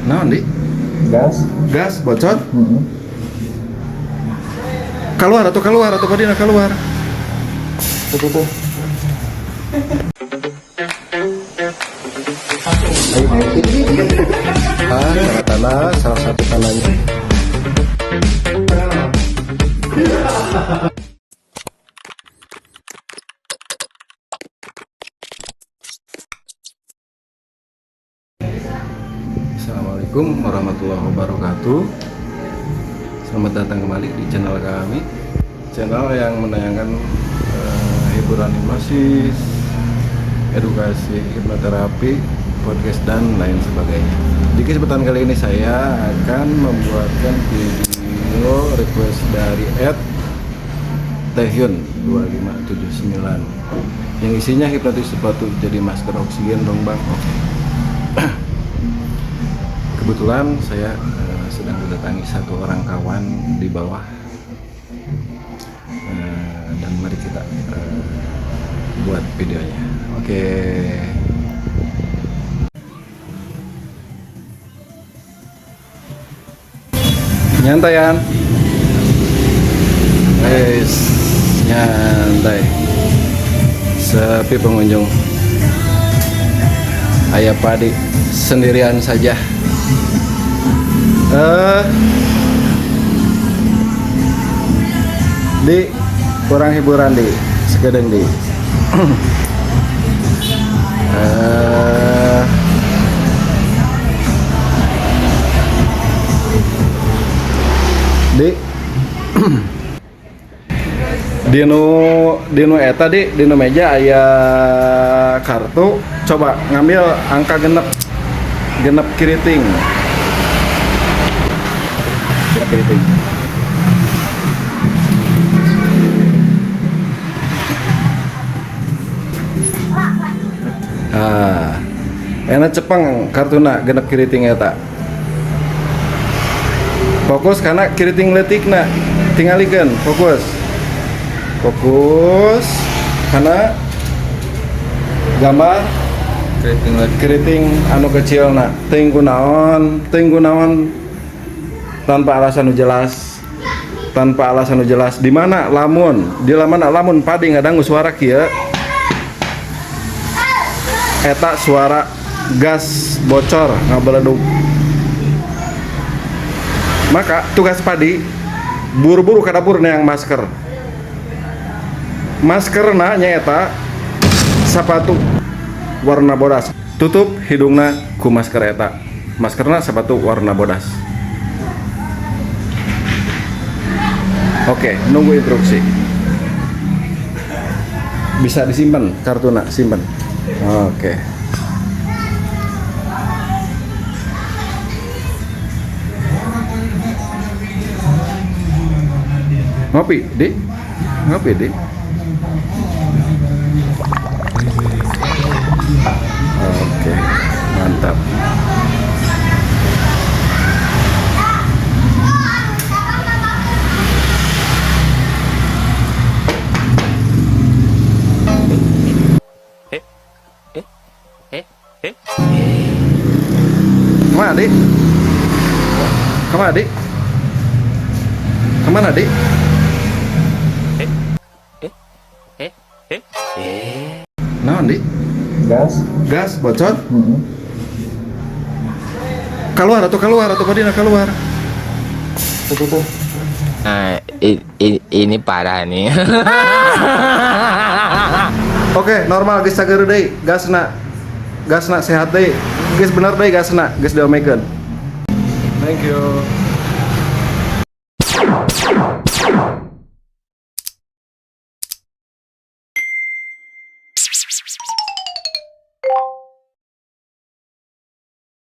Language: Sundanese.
Naon, Di? Gas. Gas bocor? Keluar atau keluar atau padina keluar. Tuh, tuh. Ah, tanah, salah satu tanahnya. Assalamualaikum warahmatullahi wabarakatuh. Selamat datang kembali di channel kami, channel yang menayangkan hiburan hipnosis, edukasi hipnoterapi, podcast dan lain sebagainya. Di kesempatan kali ini saya akan membuatkan video request dari @taehyun2579 yang isinya hipnotis sepatu jadi masker oksigen dong bang. Oke. Kebetulan saya sedang didatangi satu orang kawan di bawah, dan mari kita buat videonya. Oke. Nyantai kan? Guys, nyantai. Sepi pengunjung. Ayah Padi sendirian saja. Eh, di kurang hiburan di sekedeng di. Eh, di dinu dinu eta di dinu meja aya kartu, coba ngambil angka genep, genep keriting, genep keriting. Ah, enak cepeng kartuna genep keriting eta. Fokus karena keriting letikna, tingalikeun fokus, fokus karena gambar Keriting lagi. Keriting anu kecil na teuing kunaon, teuing kunaon, tanpa alasan nu jelas, tanpa alasan nu jelas, di mana lamun di mana lamun padi ngadangu suara kieu, eta suara gas bocor ngabeledug, maka tugas padi buru-buru ka dapur neang masker, maskerna nyaeta sepatu warna bodas, tutup hidungna ku masker eta, maskerna sepatu warna bodas. Oke, nunggu instruksi. Bisa disimpan kartuna, simpan. Oke. Ngopi, Di. Ngopi, Di. Oke, mantap. Kemana, Dik? Kemana, Dik? Kemana, Dik? Naon, Dik? Gas. Gas bocor? Keluar atau padina keluar. Tuh, tuh, tuh. Nah, ini parah nih. Oke, normal geus cager deui, gasna. Gasna sehat deui. Geus bener deui gasna, geus diomekeun. Thank you.